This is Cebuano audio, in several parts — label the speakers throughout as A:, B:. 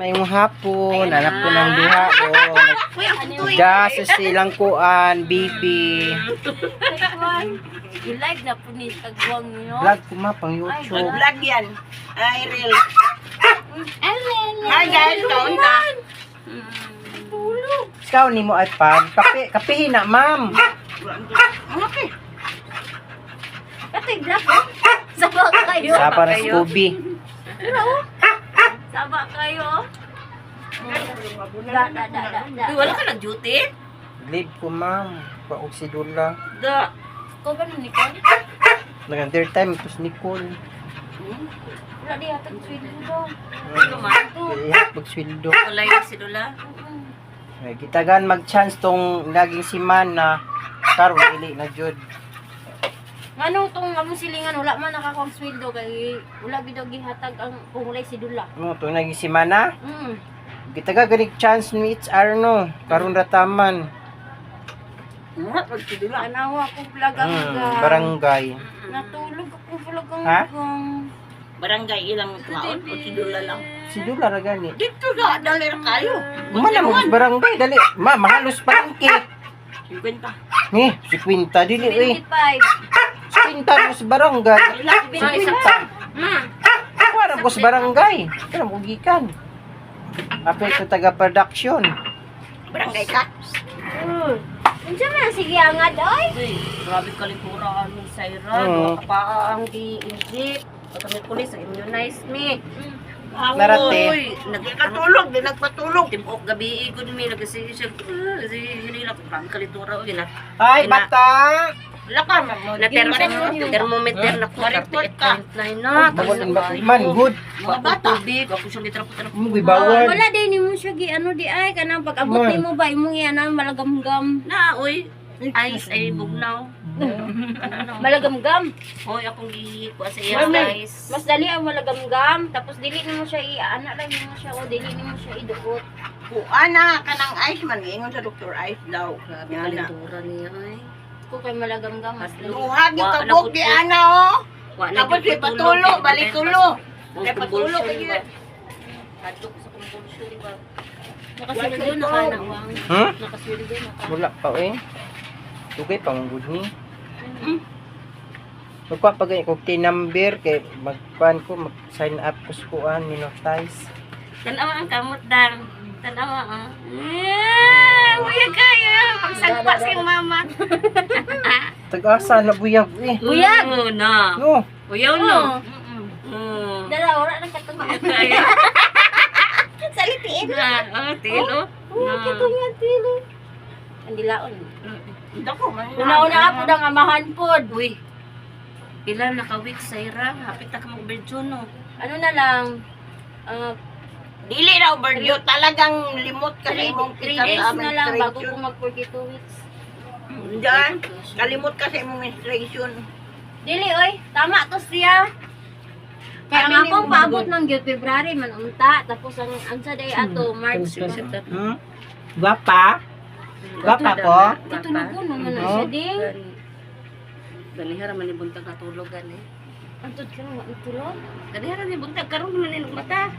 A: Maayong hapon, anak ko ng duha oh. Da sa silang kuan, bibi.
B: I-live na po ni Tagwang niyo.
A: Vlog ko ma pang YouTube.
C: Vlog yan. Ay, real. Hi guys, kaon ta.
A: Ikaw ni mo iPad. Kape, kapehin na, ma'am.
C: Okay.
B: Katoy vlog oh. Saba kayo.
A: Sa para Scooby.
B: Saba kayo. Oh. Da da da da da.
D: Uy, wala ka nag-duty?
A: Leave ko, ma'am. Paog si Dula.
D: Da.
B: Ko ba ni Nicole?
A: Nag time tos Nicole.
B: Wala di hatag sweldo do.
D: Ano man?
A: Ihat magsweldo.
D: Wala yung sidula.
A: Ay, gitagan mag-chance tong laging si man na karon dili na jud.
B: Ngano tong among silingan wala man nakakuha sweldo kay wala gid gihatag ang kung walay sidula.
A: Mo tong laging si man na gitaga ganig chance ni HR no. Karon rataman.
B: Tanawa ko vlog ang
A: Barangay.
B: Natulog ako vlog ang
A: Ha?
B: gang.
C: Barangay ilang kaon o sidula lang.
A: Si Dula ra gani.
C: Dito sa dalir kayo.
A: Mana mo barangay dali. Ma mahalos palengke.
C: 50.
A: Ni, si Quinta dili eh.
B: 25.
A: Si Quinta mo sa barangay.
D: Ma.
A: Wala ko sa barangay. Kaya mo gikan. Apil ko taga production.
C: Barangay ka?
B: Unsa man sige angad oy?
D: Uy, grabe kalikura ang Saira.
A: Oo.
D: Duha ka pa ang gi-inject. Kami pulis, immunize me.
A: Narate.
D: Uy,
C: Di katulog, di nagpatulog.
D: Timpok gabi igod mi nagasi siya. Kasi nila grabe kalitura uy na.
A: Ay, bata!
C: Wala ka, ma'am.
D: Na thermometer na ko
C: Ma-report ka.
D: 38.9 na.
A: Bawal ba? Man, good.
D: Mga bata. Tubig, ako siyang gitrapot na.
A: Mo gibawal.
B: Wala din nimo siya gi ano di ay kanang pag-abot
A: Man.
B: nimo ba imong iya na malagamgam.
D: Na, uy. Ice ay bugnaw.
B: Malagamgam.
D: Hoy, akong gikuha sa iya ice.
B: Mas dali ang malagamgam tapos dili nimo siya i-ana lang nimo siya o dili nimo siya iduot.
C: Kuana ka ng ice man. Ingon sa Dr. Ice daw.
D: Grabe
C: Nga na.
D: kalitura niya ay.
B: Ko kay malagamgam mas dali.
C: Duha gyud
D: Wa,
C: ka
D: nabot
C: di ana oh.
D: Wa na
C: Tapos
D: gyud ko
C: ipatulo,
D: tulog.
C: balik tulo.
D: Ang
C: Ipatulo
D: convulsion
C: kayo.
D: ba? Hadlok sa convulsion ba?
B: Nakasweldo na ka na wang.
A: Hmm?
B: Nakasweldo na ka.
A: Wala pa eh. Dugay pa mong good ni. Magkuha pa ganyan kog number kay magkuan ko mag sign up ko sa kuan minotize.
D: Tanawa ang kamot dang. Tanawa ang. Eh, buyag kayo. Pagsagpa sa iyong mama.
A: Tag-asa na buyag eh.
D: Buyag! Na.
A: No.
D: Buyaw no.
B: Oh. Dala ora nang katunga.
D: Kayo.
B: Salitiin.
D: Na, oh, tilo.
B: Oh,
D: Na.
B: katunga tilo. Ang dilaon.
C: Dako man.
B: Una-una po ang amahan pod.
D: Uy. Pila na ka week Saira? Hapit na ka mag-virgin no.
B: Ano na lang? Ah,
C: Dili na overdue. Talagang limot ka sa imong
B: 3
C: kita
B: days
C: sa
B: na lang bago ko
C: menstruation.
B: mag 42 weeks.
C: Diyan, kalimot ka sa imong menstruation.
B: Dili oy, tama to siya. Kaya ang
C: Kami ni
B: akong
C: mo
B: paabot ng gyud February man unta tapos ang unsa day ato March.
A: Gwapa? Gwapa ko?
B: Katulugon naman na siya ding.
D: Ganihara man ni buntag natulog gani.
B: Antod ka na matulog.
D: Ganihara ni buntag karon man ni mata.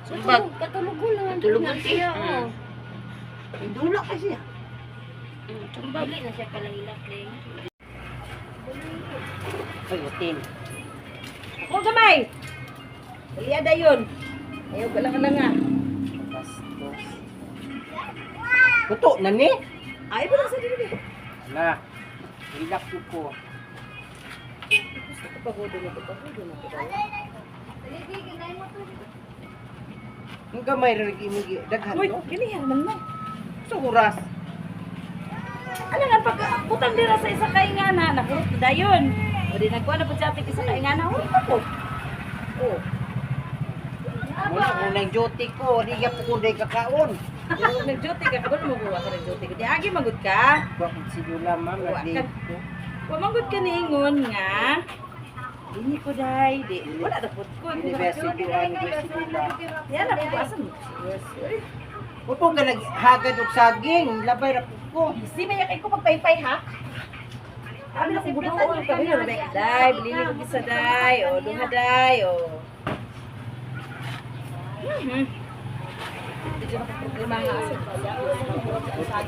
D: Sumbag.
B: Katulog, katulugon naman po
D: Katulugon
B: na siya.
D: siya.
B: Oh.
C: Dula kasi.
D: Sumbag.
B: Dili na siya palahilak ding.
A: Ay, utin.
E: O gamay. Iya dayon. Ayaw ka lang lang ah.
A: Bastos. Tuto na ni.
E: Ay ba sa dili.
A: Na. Hilak ko ko.
E: Pagudo na to, pagudo na to.
A: Ang gamay ra lagi mo daghan
E: Uy,
A: to.
E: ginihan man mo.
A: Sa oras.
E: Ano nga pag butang dira sa isa kay nga na nakurot na dayon. O di nagkuha na pud sa ating isa kay nga na hurot na po. Oh.
A: Wala ko nang duty ko, di ya po ko day kakaon.
E: Nag-duty ka kabalo mo buwa ka nag-duty ka. Di agi magud ka.
A: Wa ko sigula ma'am,
E: Wa
A: nag
E: ka. Wa magud ka niingon nga. Dini ko day, di wala na pud ko.
A: Dili ba siguan ko sigula.
E: Yan na pud asa mo. Yes.
A: Upo ka naghagad og saging, labay ra po ko.
E: Busy may yakay ko pagpaypay ha. Kami na kubudoon kami na rebek day, bilili ko bisa day, o duha day, o.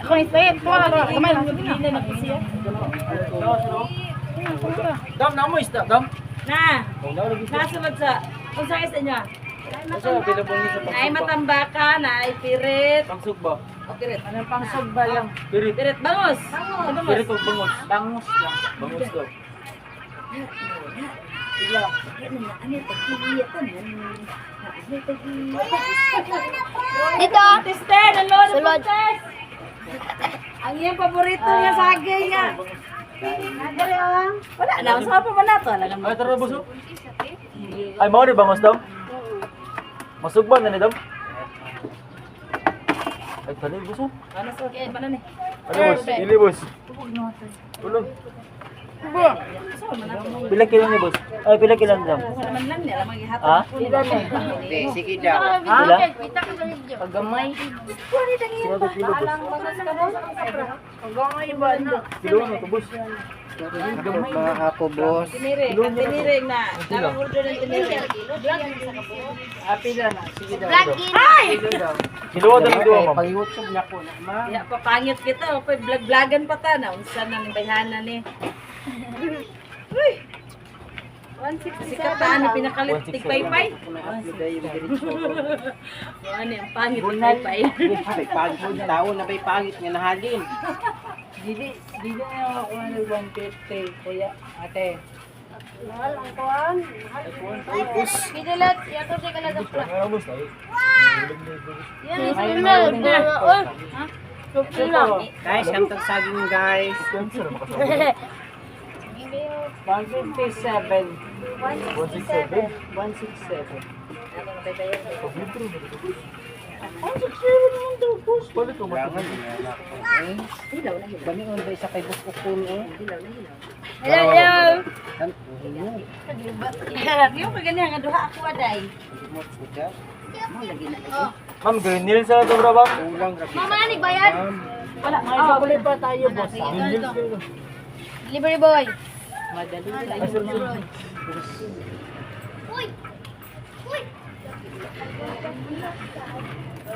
E: Ako ni Spayet, kamay lang.
F: Dam na mo isda, dam.
E: Na, nasa man sa, kung saan sa inyo?
F: Asa pinabungi sa
E: Ay matambaka, na ay pirit.
F: Pangsug ba?
E: O pirit.
A: Anong pangsugba lang?
F: Pirit.
E: Pirit, bangos.
F: Pirit o bangos?
A: Bangus lang.
F: Bangos daw.
B: Dito.
E: Tisten, ang lolo
B: Sulod.
E: Tess. Ang iyang paborito niya saging nga. Wala na, saan pa ba na to? Alam mo.
F: Ay, tara boss. oh. Ay, mao ni bangos dam? Masugba na ni dam? Ay, tali boss. oh.
E: Ano sa ano ni?
F: Ano boss? Ili boss. Ulong. Pila kilo ni boss? Ay, pila kilo ni dam?
E: Sa naman lang niya, lamang ihatag.
F: Ha?
A: Hindi, sige daw.
F: Pila?
B: Kita ka sa video.
A: Paggamay.
F: Sino kilo boss?
A: Paggamay ba na?
F: Kilo na to boss.
A: Mga ako, boss.
E: Tiniring, ang tiniring na. Daming order ng tiniring.
A: Ah, pila na. Sige daw.
B: Vlogging.
A: Kilo daw.
F: Kilo na lang duha, ma'am.
A: Pag-YouTube na ko na, ma'am.
E: Ya, papangit kita. O, vlog-vlogan pa ta na. Unsa nang bayhana ni. Uy!
B: 167.
E: Sikat ta ni pinakalit tigpaypay.
A: Kung na-upload ay yung diretso.
E: Ano ang pangit tigpaypay.
A: Ay, pangit yung tao na ba'y pangit nga nahalin.
G: Dili, dili na ako ng 150, kuya, ate.
B: Mahal ang kuan. Mahal. Gidilat, yato siya kala sa pla.
F: Ano boss? Ay.
B: Yan, sunod. Oy. Ha? Lang.
A: Guys, ang tagsaging guys.
F: Cancer makasama.
G: 157.
F: 167.
G: 167.
F: Palit mo
A: Kailangan niya ako. Eh, Kami on ba isa kay boss ukon eh.
B: Hello, hello.
A: Ano?
E: Yung kaganyan nga duha ako aday.
A: Mo suda.
F: Ma'am, green nil sa to bro, ma'am.
A: Kulang ra.
B: Mama, ni bayad.
G: Wala, may chocolate pa tayo, boss. ah.
F: Green nil sa
B: Delivery boy.
G: Madali.
F: Ay, sir, sir.
B: Uy. Uy.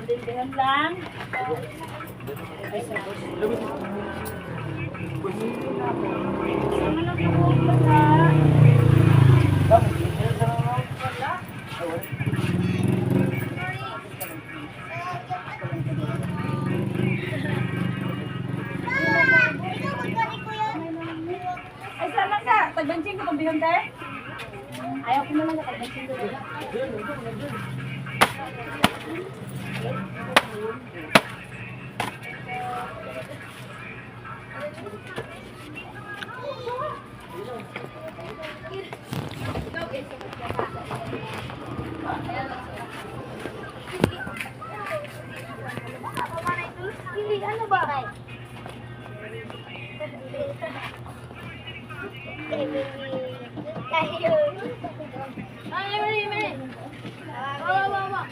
E: Dindihan lang.
F: Ma'am, green nil sa ma'am.
E: Ay, sana ka. Tagbanching ko itong bihon tayo. Ayaw ko na lang tagbanching ko.
B: Hindi, ano ba? Ay, mali, mali. Wa, wa, wa.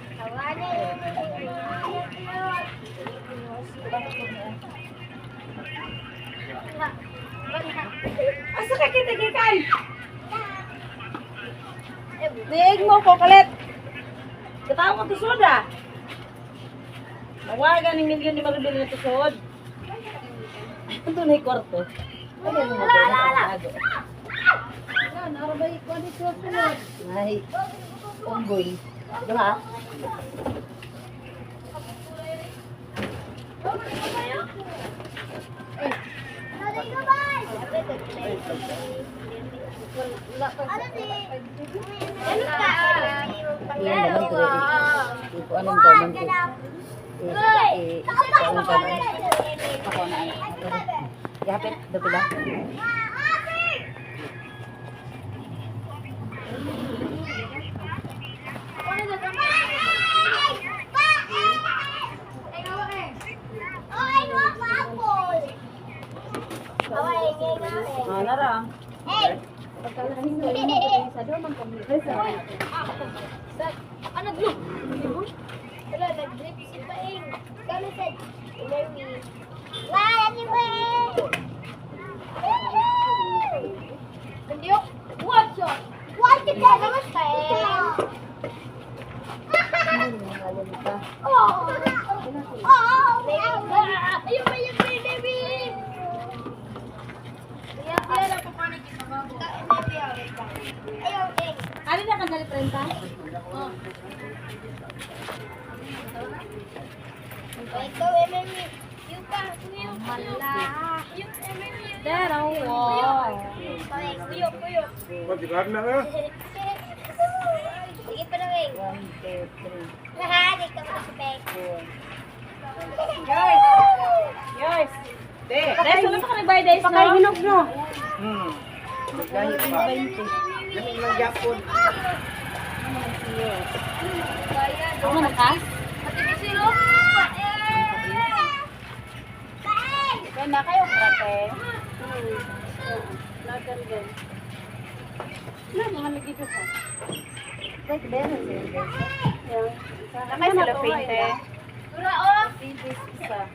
E: Asa ka kita gikan? Diig mo ko kalit. Katawa ko tusod ah. Mawagan ng milyon ni Maribel na tusod. Ito na yung kwarto.
B: Ala, ala, ala.
E: Ay, unggoy. Diba? Yapit, dapila. Ah, nara.
B: Ano glue? Wala, nag-drip si Paing. Kami sa Larry. Wow, si Paing! Kandiyo? Watch out! Watch it, Paing!
E: Ano na kang dali 30? Dalawa.
H: Sige pa naman.
E: 1, 2, 3,
H: Lahat, ikaw pa si Peg.
E: 4. Guys! Guys! Guys, wala pa ka nagbayad guys, no?
B: Pakahinog no.
A: Maglahi pa. Lami man gyapon.
E: Ako na ka? Kaya na kayo, krate.
B: Na mga nagito ko.
E: Nakay sa Lopente.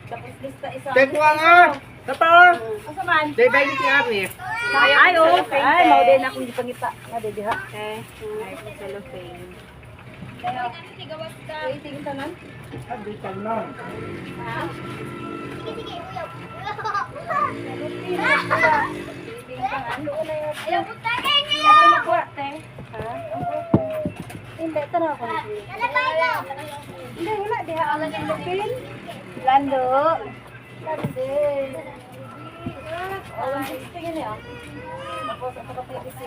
E: Tapos lista isa.
A: Tekuha nga. Tapa.
E: Asa man?
A: Day ba ni Ari?
E: Ay, oh. Ay, mao din akong gipangita. Nga diha. Eh. Ay, sa Lopente. Waiting tanan.
H: Sige, sige, uyab.
E: Ayaw ko Ako nakuha, te. Ha?
B: Hindi tanaw ko.
H: Lalabay ko.
B: Hindi wala diha ang lupin. Lando. Lando.
E: Oh, 160 yun eh, ah. Tapos, ako ka PVC.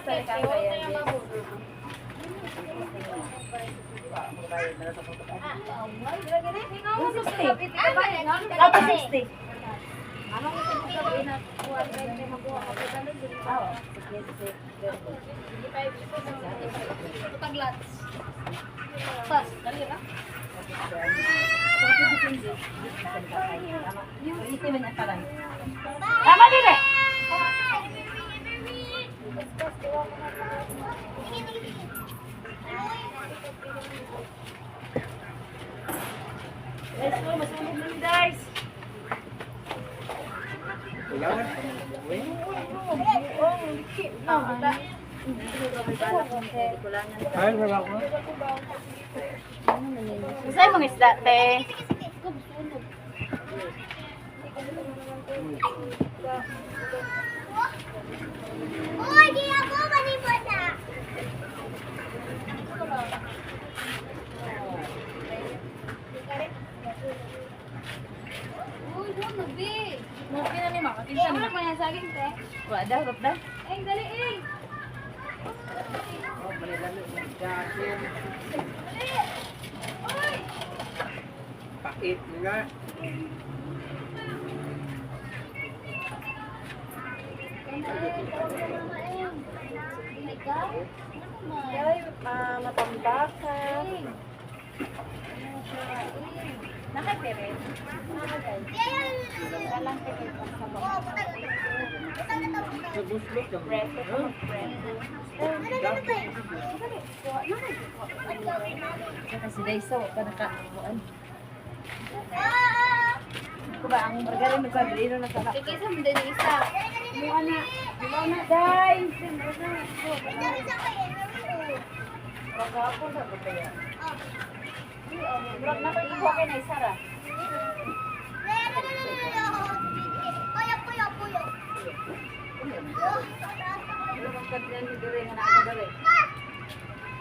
E: Isa rin kaya yan. Ako 60. Tama din eh. Guys, oh, masunog na ni guys.
A: Ay, wala ko.
E: Sa'yo mga isda, te.
H: Uy, di ako manipod na.
B: Uy, doon nabi. Nabi na ni Mama. Kinsa man man saging te.
E: Wa daw, rap daw.
B: Ay, dali eh.
A: Pait nga.
E: Ay, matambakan. Nakapere.
A: Naguslok lang.
E: Kasi dayso, pa nakabuan. Ko ba ang margarin nagpabalino na sa
B: Kaysa mo din isa.
E: Mo ana. Mo ana day. Pagapon sa ko kaya. Murag na ko'y kuha kay na isa ra. Murag ka diyan ni dire nga naa dere.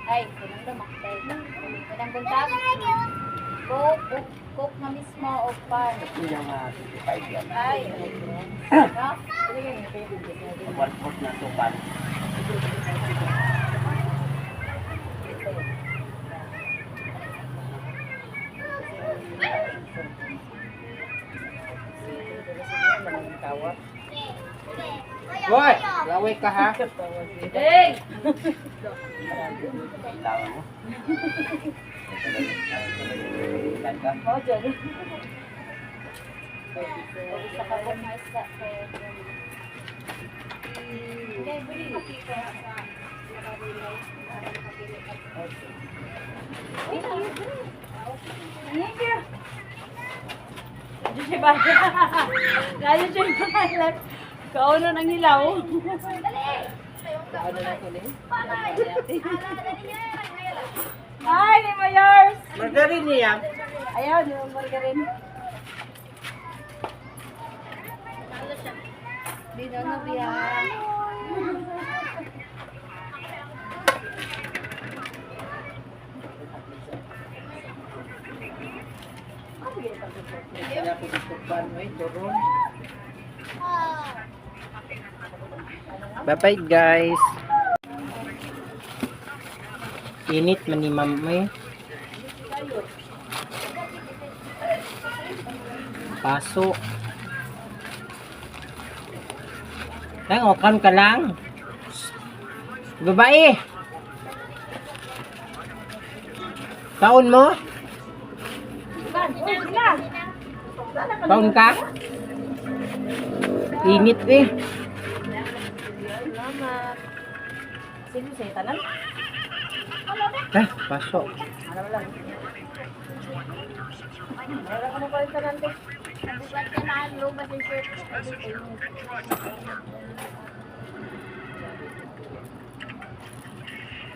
E: Ay, kunang damak tay. Kanang buntag. Coke, coke na mismo o pan.
A: Yung 25 yan.
E: Ay, no?
A: 1/4 na sukan. Hoy, laway ka ha.
E: Hey!
A: Kailangan mo.
E: Oh, dyan. Isa ka po na isa. Thank you. Diyan siya ba? Lalo siya yung Kauno ng hilaw. Ay, di mo.
A: Margarine niya.
E: Ayaw, di ba margarine? Di na na biya.
A: Bye-bye guys. Init man ni ma'am eh. Paso. Lang, okan ka lang. Babae. Taon mo? Taon ka? Init eh.
E: Salamat. Sino sa tanan?
A: Ah, paso.
E: Wala ka mo pa rin tanan te.
H: Bubat ka na, lubas ang shirt.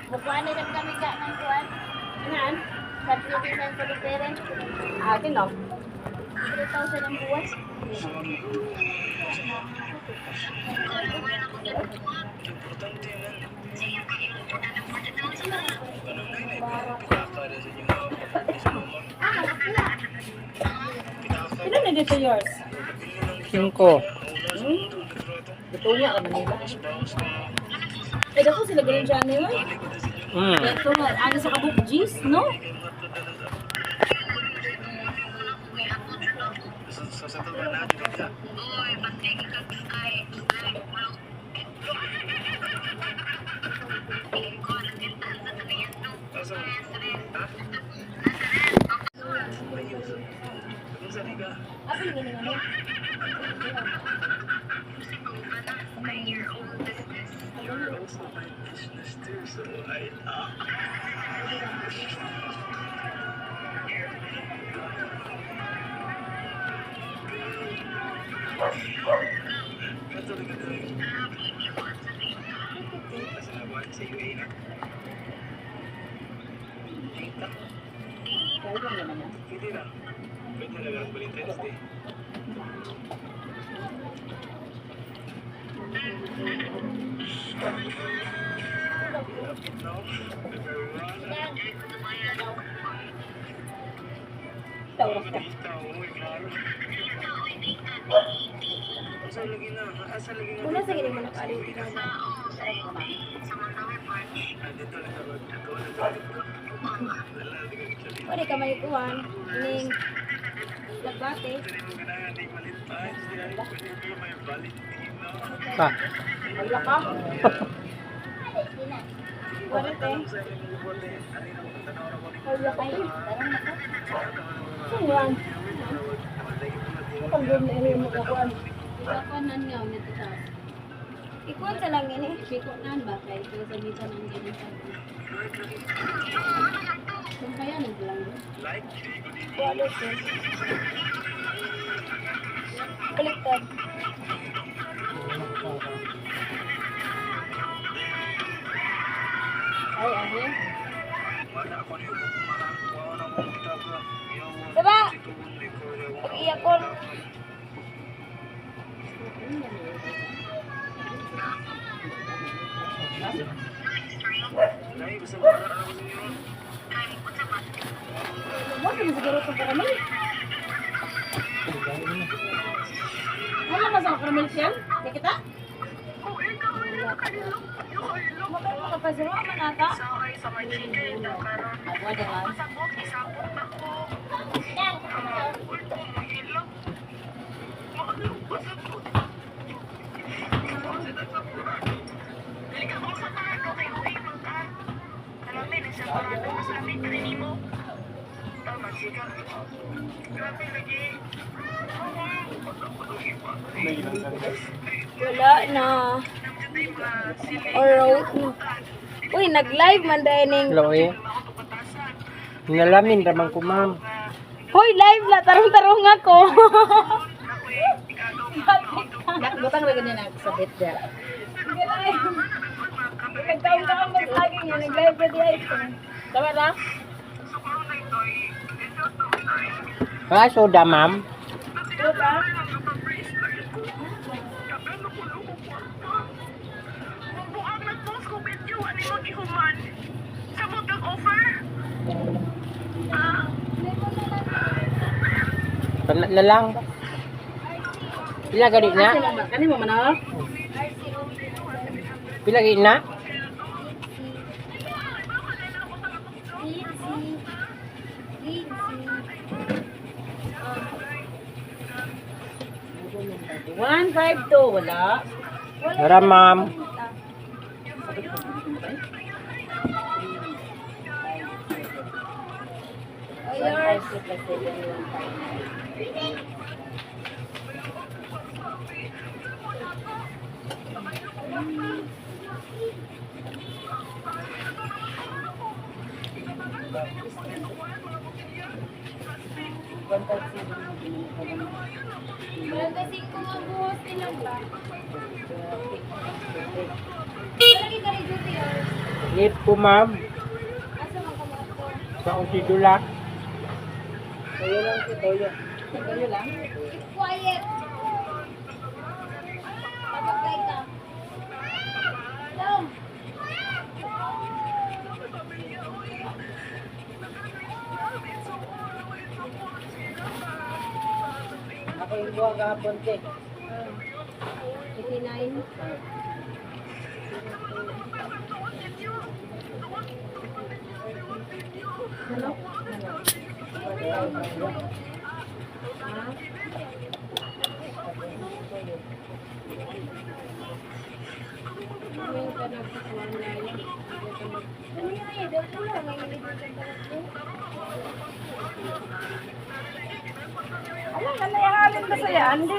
H: Bukuan na sab kami ka ng kuan.
E: Anan?
H: Subscription sa different.
E: Akin no.
H: 3,000 ang buwan.
E: Sino na dito yours?
A: 5.
G: Ito nga ka Manila.
E: Ay, dako sila ganun dyan nila.
B: Ito nga, ano sa kabuk G's, no?
H: Una sa gini mo nakaaling. Pwede ka may kuwan. Ining lagbate.
A: Pa.
E: Wala ka.
H: Wala te. Wala kayo. Tarong na ka.
E: Sino yan? Ito ang na rin mo kakuan.
B: Ikakuanan nga, nito ka.
H: Ikuan sa lang ini.
B: Ikakuanan ba? Kaya ito sa bitan ang ganito. Kung kaya, naglang doon.
H: Wala te. Baliktad.
B: Ay, ahe.
H: Diba? Pag iyakon.
E: Mo kini siguro itong karamel. Wala ba sa karamel siya? Di kita? Makaroon makapasiro man ata.
B: Agwa naman.
H: Wala na. Or road na. Uy, nag-live man dahil ning.
A: Hello eh. Nalamin ramang ko ma'am.
H: Hoy, live na. Tarong-tarong ako.
E: Butang ba ganyan ako sa bit there?
H: Nag-live. Nagtaong-taong maglagi niya. Nag-live pa di ay.
E: Tama na?
A: Wala soda, ma'am. Pana na lang. Pila gani na?
G: Kani mo man ah?
A: Pila gani na?
G: 152 wala.
A: Tara, ma'am.
G: One 5 plus 7 1 5.
H: Barangay 5 nga buhos nilang ba? Lagi ka rin duty hours.
A: Late po, ma'am.
H: Asa man ka mo ato?
A: Sa Usidula.
G: Toyo lang si toyo. Toyo lang.
H: Keep quiet. Papagkay ka. Dom.
G: Ako yung buha kahapon te.
H: 89.
G: Ala, nanayahalin ba sa yan? Di.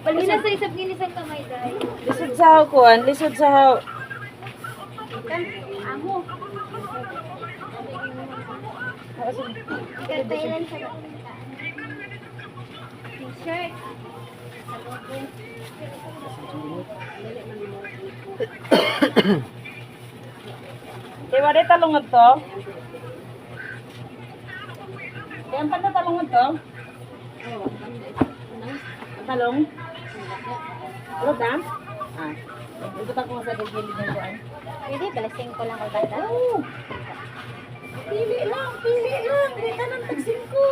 H: Balina sa isap ginisang kamay dai.
G: Lisod sa kuan, lisod sa
H: Amo. Ikatailan sa T-shirt.
G: Di ba di talungod to? Di ang panta talungod to? Ang talong? Ulot na? Ah. Ibutang ko nga sa gilid ng kuan.
E: Pwede, balasing ko lang kay bata.
G: Oo. Pili lang, pili lang. Di ka nang tagsingko.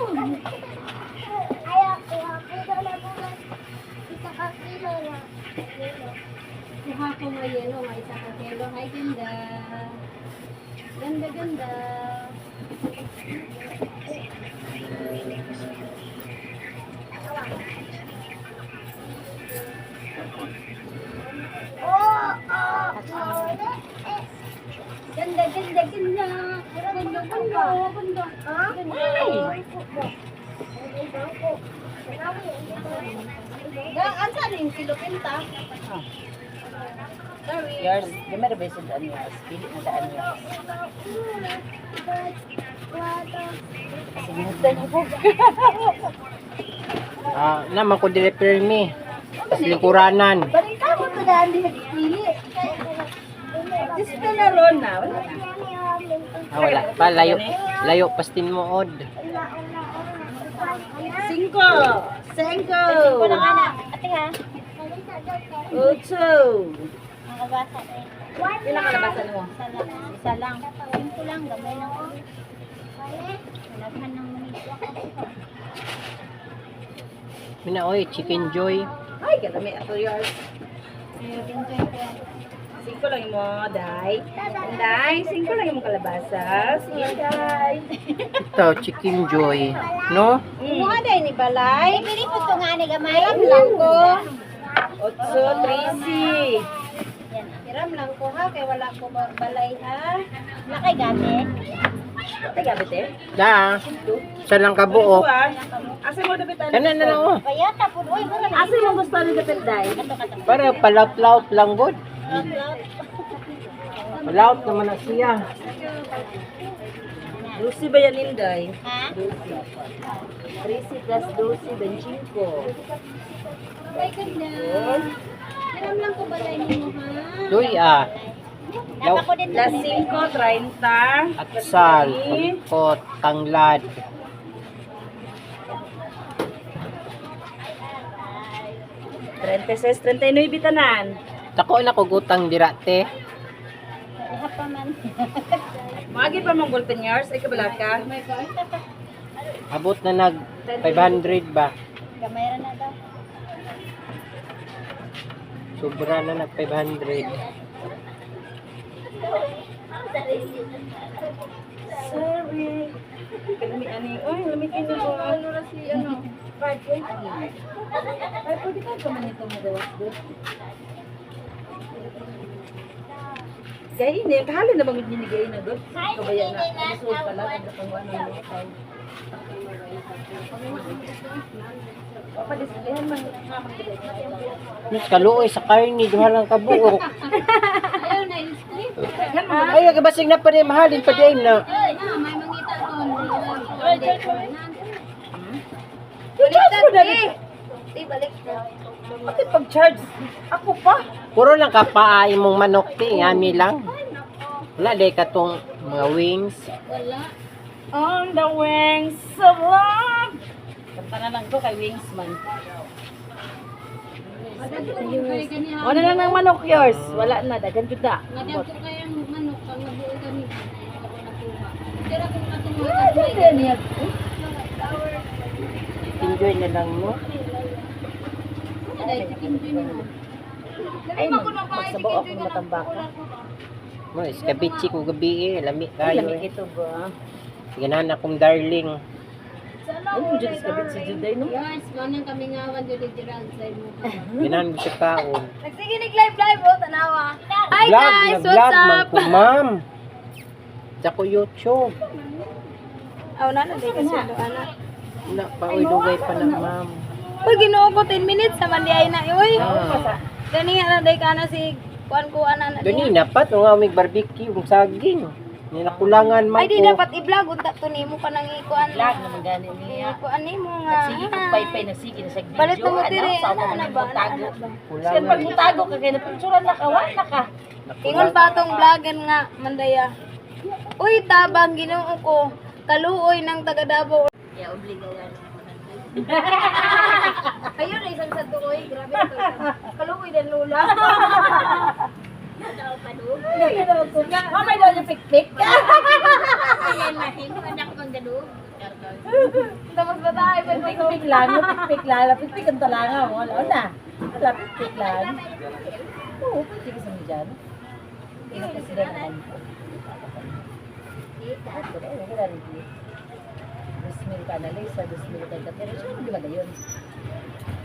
H: Ayaw, kuha ko na bukas. Isa ka kilo na. Kuha ko nga yelo, nga isa ka kilo. Hi, ganda. Ganda, ganda. Ganda, ganda, ganda. Ganda, ganda, ganda. Ganda. Ga, ansa rin kilo pinta? Sorry.
G: Yours, di ba sa daan yours? Pili na daan yours. Sige, tayo po.
A: Ah, naman ko dili permi. Sa lingkuranan.
E: Balita mo to daan di pili.
G: Display na ron na. Wala na.
A: Ah, wala pa. Layo, layo pastin mo, od.
G: Cinco. Cinco.
E: Ko lang ana. Ate ha.
G: Ocho.
E: Nakabasa eh.
G: Pila kalabasan mo?
E: Isa lang. Isa lang. Simple lang gamay lang ko. Nalaghan ng manito.
A: Mina, oy, chicken joy.
G: Ay, kalami ato yours.
E: Ayun, enjoy ko.
G: Cinco lang yung mo, Day. Day, cinco lang yung kalabasa. Sige, Day.
A: Ito, chicken joy. No?
H: Kumuha dahil ni Balay.
E: Pili po to nga ni gamay.
H: Hiram lang ko.
G: Otso, Tracy.
H: Hiram lang ko ha, kay wala ko balay ha.
E: Nakay gabi.
G: Ate, gabi, te.
A: Da. Isa lang kabuok.
G: Ito, ah. Asa mo dapit ano?
A: Kana na lang, oh.
E: Bayata po. Uy, mura na.
G: Asa mo gusto ni dapit, Day?
A: Para palaut-laut lang, god. Palaut naman na siya.
G: Lucy ba yan, Inday?
E: Ha?
G: Lucy. Tracy plus Lucy, 25.
H: Ay, ganda. Hiram lang ko balay nimo ha.
A: Joy, ah.
E: Napa ko din.
G: Plus 5, 30.
A: Atsal, pagkot, tanglad.
G: 36, 39 tanan.
A: Dako na ko gutang dira te.
E: Iha pa man.
G: Maagi pa mong ballpen yours, ay kabala ka.
A: Abot na nag 500 ba?
E: Gamay ra na daw.
A: Sobra na nag 500.
G: Sorry. Kalami ani. Oy, lami kini ko.
H: Ano ra si ano?
G: 540. 545 ka man ito mo gawas good. Gay ni, kahalo na bang ni gay na good? Kabaya na. Lisod pala kung katong ano mo. Papadisplayan man nga man gid.
A: Mas kaluoy sa karni duha lang ka buok.
H: Ayaw na i-split.
A: Ay, nagabasig na pa rin mahalin pa di na.
H: Na, may mangita ton.
G: Charge ko na rin.
E: Di balik na.
G: Bakit pag-charge? Ako pa.
A: Puro lang ka paa imong manok te, ami lang. Wala di ka tong mga wings.
H: Wala.
G: On the wings of love. Kanta na lang ko kay Wings man. Wala na lang ng manok yours. Wala na, daghan jud na.
H: Ngadto kayang manok pag nabuo kami. Ako nakuha. Pero kung matungod
G: Ah, dyan niya.
A: Enjoy na lang mo.
H: dahil si Kim Jong mo.
G: Ay, magsabaw ako ng matambaka.
A: Mo iskabichi ko gabi eh, lami
G: Ay,
A: kayo
G: lamig
A: eh.
G: ito ba?
A: Ganahan akong darling.
G: Ano dyan sa kabit si Juday, no?
H: Yes, manang kami ngawan jud ni Gerald sa imo.
A: Ganahan ko sa kaon.
E: Nagsige nig live live oh tanawa. Hi
A: Vlog,
E: guys,
A: na
E: what's
A: vlog man
E: up?
A: ko, ma'am. Sa ko YouTube.
E: Aw na na di ka sundo ana.
A: Na pa oy dugay pa na, ma'am.
E: Uy, Ginoo ko 10 minutes sa man di ay na uy.
A: Ah.
E: Gani nga na day ka na si kuan kuan na na.
A: Duni na pa nga mig barbecue ug saging. Ninakulangan man
E: Ay di
A: ko.
E: dapat i-vlog unta to nimo ka nang ikuan.
G: Vlog naman gani niya.
E: Ikuan nimo nga.
G: Nagsige kong paypay, nagsige na siya video.
E: Palit na mo
G: Ano,
E: diri.
G: sa
E: Ana
G: ako
E: na ba? Ana
G: mutago.
E: na ba?
G: Siya pag mutago ka kay napicturan na ka, wala ka.
E: Ingon pa atong vlogger nga mandaya. Uy, tabang Ginoo ko. Kaluoy ng taga Davao.
D: Ya, obligawan.
E: Ayun na isang sadto ko, grabe na to. Kaluoy ng lula.
G: Mamay daw yung pikpik.
D: Ayan, mahimo anak kong dalog.
E: Tapos ba tayo?
G: Pikpik lang, yung pikpik lang. Pikpik ang talanga mo. Wala na. Wala, pikpik lang. Oo, pwede ka sa mga dyan. Ingat ka sila naman po. Ako na, wala rin dito. 2,000 ka na, Lisa, 2,000 ka na. Pero siya, hindi ba na yun?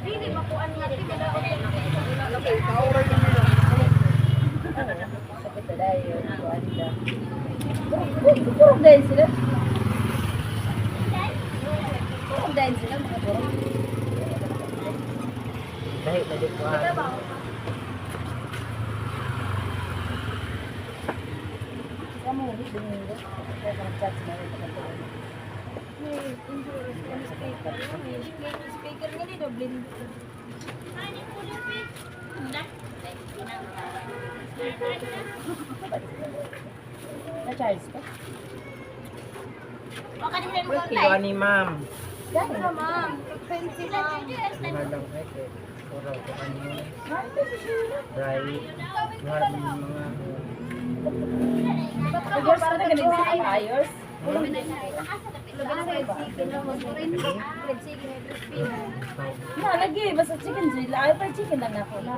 E: Dili makuan nga ti kada
G: Sakit na dahil, kuan na. Purong dahil sila. Purong dahil sila, mga purong.
A: Dahil na di ko. ah.
G: Kamu, hindi domingo. Kaya ka nag-chat sa mga kapatid.
E: Speaker nga dito blind.
G: Na-charge ka?
A: Uy, kilo ni ma'am.
E: Ma'am, expensive ma'am.
A: Malang ay kay oral ko ano. Right. Mahal mo mga
G: Yours ka na ganun sa ayos. Na, lagi. Basta chicken sila. Ay, pa chicken lang ako na.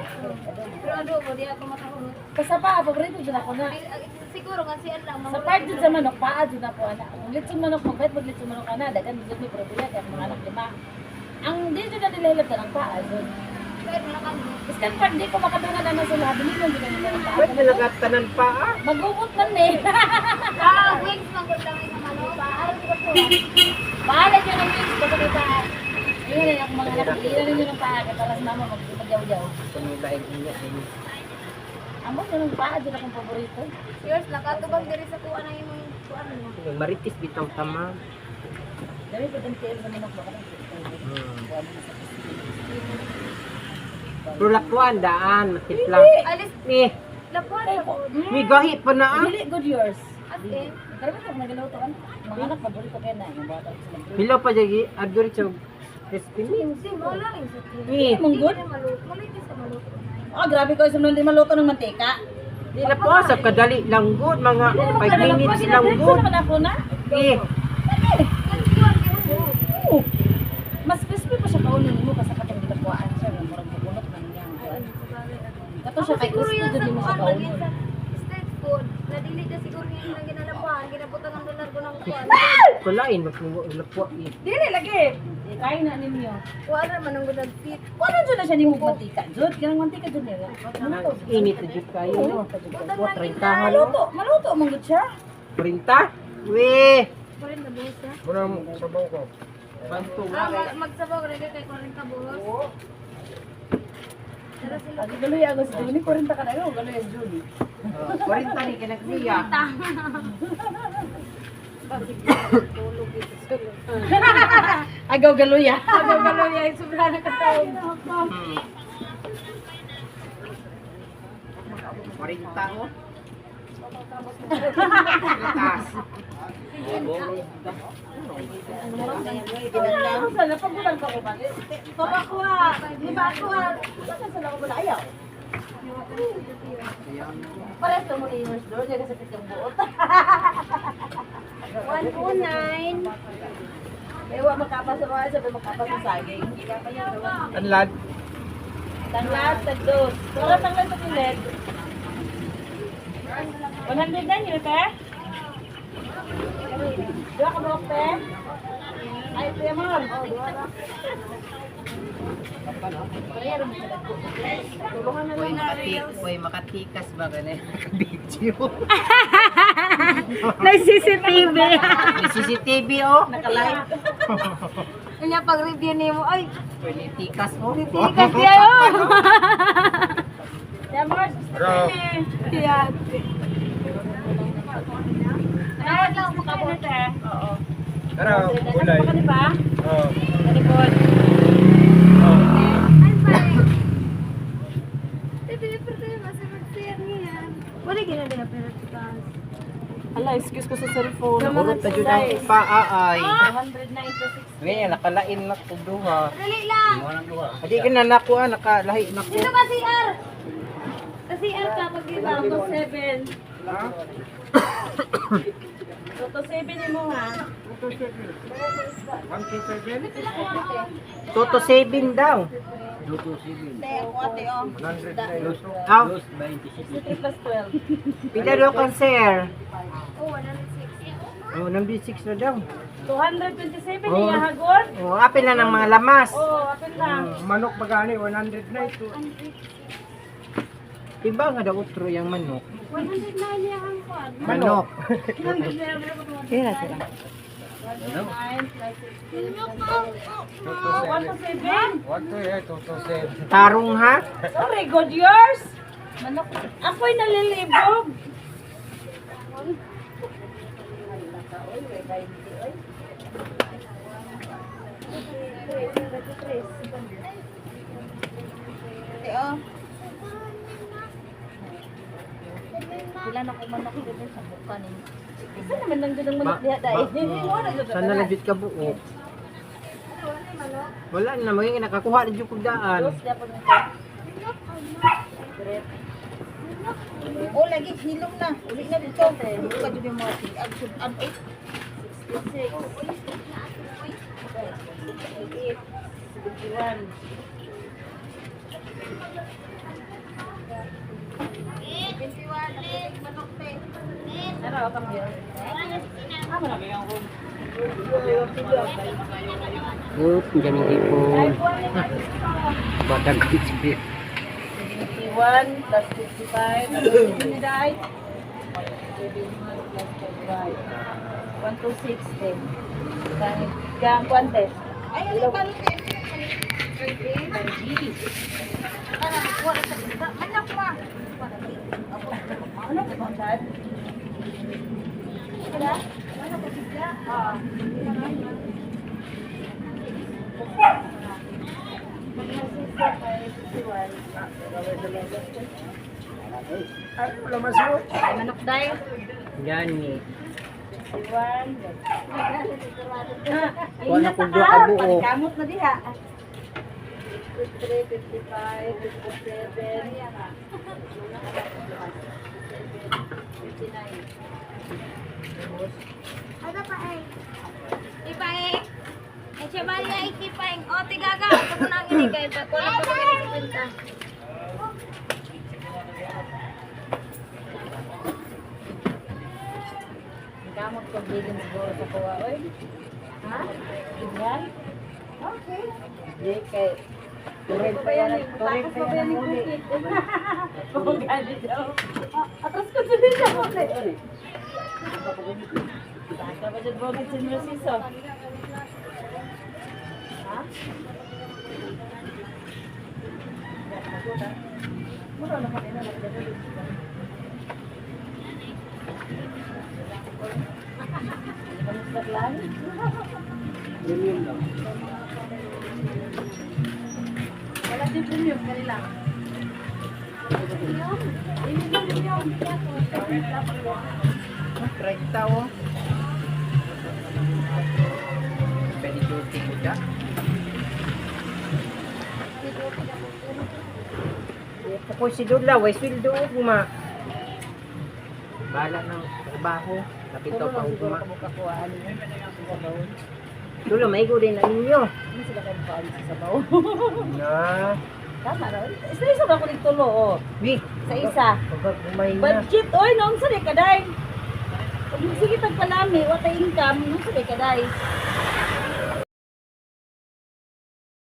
E: Pero adobo di ako makahurot.
G: Basta pa, paborito dyan ako na.
E: Siguro nga si lang
G: Sa part dyan sa manok, paa dyan ako ana. Kung litson manok mo, kahit maglitson manok ka na, dagan dyan may problema, kaya mga anak lima. Ang dito na nila hilap ng paa dyan. Basta pag di ko makadungan na sa labi, hindi mo nila ng paa.
A: Ba't nalagatanan pa ah?
G: Magubot man eh.
E: Ah, wings man gud lang sa manok.
G: Bahala dyan ang wings, basta may paa. Ayun na ako mga anak, ilan ninyo ng paa, kaya para sa mama magyaw-yaw.
A: Tumulaig niya din.
G: Amo na ng paa, dyan akong paborito.
E: Yours nakatubang diri sa kuan ang imong kuan mo.
A: Maritis bitaw tama.
G: Dami pa din sa manok, baka nang
A: Pero lakuan daan, matipla.
E: Alis
A: Eh,
E: lapuan sa ko.
A: may gahi pa na ah.
G: Dili good yours.
E: As in,
G: Pero ito, nagaluto ka. Mga anak, paborito kayo na. Yung bata ko sila.
A: Hilaw pa jagi, adto sa Crispy meat.
H: Hindi, wala rin sa
A: Eh,
G: Munggod?
H: Maluto sa maluto.
G: Oh, grabe ko sa di maluto ng mantika.
A: di na po sa kadali lang good mga 5 minutes lang good.
G: naman ako na.
A: Eh,
G: Oo. Mas crispy pa siya kaunon mo kasi katong ginakuhaan siya nga murag bukunot man niya. Kato siya kay
H: Siguro
G: crispy
H: yan
G: jud
H: sa
G: nimo siya
H: kuan,
G: kaunon.
H: maging sa street food. Nadili na siguro yung ilang ginalapuan, ginabutan ng dolar ko ng kuan.
A: kulain maglapo eh.
G: Dili lagi. Kain na ninyo.
H: Wala man ang good fit.
G: Kuno jud na siya nimo mantika. Jud kanang mantika jud niya. Maluto.
A: Init na jud kayo no. Wa 30 no.
G: Maluto, maluto man gud siya.
A: 30? We.
H: 40 buhos ha?
I: Muna sabaw ko.
A: Banto.
H: Ah, magsabaw rin kay 40 buhos. Pero sila
G: Agi galoy ako si Juni, 40 ka na yo, galoy si Juni.
A: 40 ni kinagsiya.
G: Agaw galoy ah.
H: Agaw galoy ay sobra na katawag.
A: 40 oh. Taas.
G: Ano sana pagbulan ka ko ba? Baba ko ah. Di ba ako ah? Saan sana ko ba ayaw? Pares mo ni yours door, kaya kasi kang buot.
H: 109.
G: May wa makapas sa mga sabi makapas sa saging.
I: Anlad.
G: Tanglad, tagdos. Wala tanglad sa pilit. 109 yun, te? Dua ka buok, te? Ay, te, ma'am.
A: Uy, uy, makatikas ba ganun? Video.
B: May CCTV.
A: May CCTV oh.
G: Naka-live.
H: Kanya pag-review nimo ay
A: Uy, tikas oh.
H: tikas niya oh.
G: Te, Mars,
I: Pero,
H: Yan.
G: te. Oo.
I: pero, gulay.
G: Nasa pa ka, di ba?
I: Oh.
G: Talikod.
I: Oh.
H: Wala ginadala pero tikas.
G: Hala, excuse ko sa cellphone.
A: Murot na jud ang paa ay.
G: 109 to 60.
A: Ngayon, nakalain na ko duha.
H: Dali lang.
A: Adi ka na nako ah, nakalahi na ko.
H: Dito ka CR. Sa CR ka pag iba.
G: 2 to 7. 2 to 7 mo ha.
I: 1, 2, 7.
A: 2 to 7 daw.
C: Te, ako ate oh.
I: 109.
A: Aw,
G: 63 plus 12.
A: pila daw kan sir?
H: Oh, 106.
A: Oh, 96 na daw.
G: 227
A: Oh.
G: niya hagod.
A: Oh, apil na ng mga lamas.
G: Oh, apil na.
I: Manok pagani, 109.
A: Iba nga daw utro yung manok.
H: 109 niya ang kwan.
A: Manok.
B: Kaya sila.
G: 9 plus 6. 1 to 7.
I: 1, 2, 8, 2, 7.
A: Tarong ha?
G: Sorry, good yours. Manok. Ako'y nalilibog.
C: Te oh.
E: Wala na ko manok dito sa buka ninyo.
G: Isa naman lang dyan ang manok diha dahil. Wala dyan.
A: Sana na jud ka buo. Wala na, magiging nakakuha na jud kog daan.
G: Dos, dapat nito.
C: Oh, lagi hilom na. Uli na dito. Uli ka dyan yung mga tiag sud-an eh.
G: 66. 88. 71.
H: 21. Manok te.
G: Tara, ka mo. Ah, marami ang room.
A: Oop, ganing ipon. Badag ko si
G: 71 plus 55. Ano ni Day? 71 plus 55. 1 to 6, 10. Kang, kang kwante.
C: Ay, ano pa
E: Manok ma.
G: Ano ka ba, Dad?
I: Ay, wala mas mo.
B: Manok dahil.
A: Gani.
G: 51.
A: Kuha na kong duha ka buo.
C: Kamot na diha.
G: 53, 55, 57, 59.
H: Ano pa ay? Ipae. Eh, siya ba niya ikipaeng? O, tigaga. Ito na ang inigay. Kulang pa ba kayo sa
G: Kamot ko bilin siguro sa kuha, oy. Ha? Ibran? Okay.
A: Di kay turin pa yan, turin pa yan ang uli.
G: Kung gano'n daw. Atras ko tuloy sa uli. Saka ba dyan bukid sa Narciso? Ha? Mura na kami na nagdadalo. Kamusta lang?
A: Premium lang.
G: Wala din premium kanila.
A: Rekta oh. Pwede duty ko ka. Ako si Dudla, way sweldo ugma. Bala ng trabaho, kapit daw pa ugma.
G: Kakuhaan niyo. Sa sabaw.
A: Dula, maigo din na ninyo.
G: Ano sila kayo makaon sa sabaw?
A: Na,
G: Tama raw. Isa isa ba ko nagtulo oh.
A: wi,
G: Sa isa.
A: pagka kumay na.
G: Budget oy noon sa kaday. Kung sige tagpalami, wa tay income, noon sa kaday.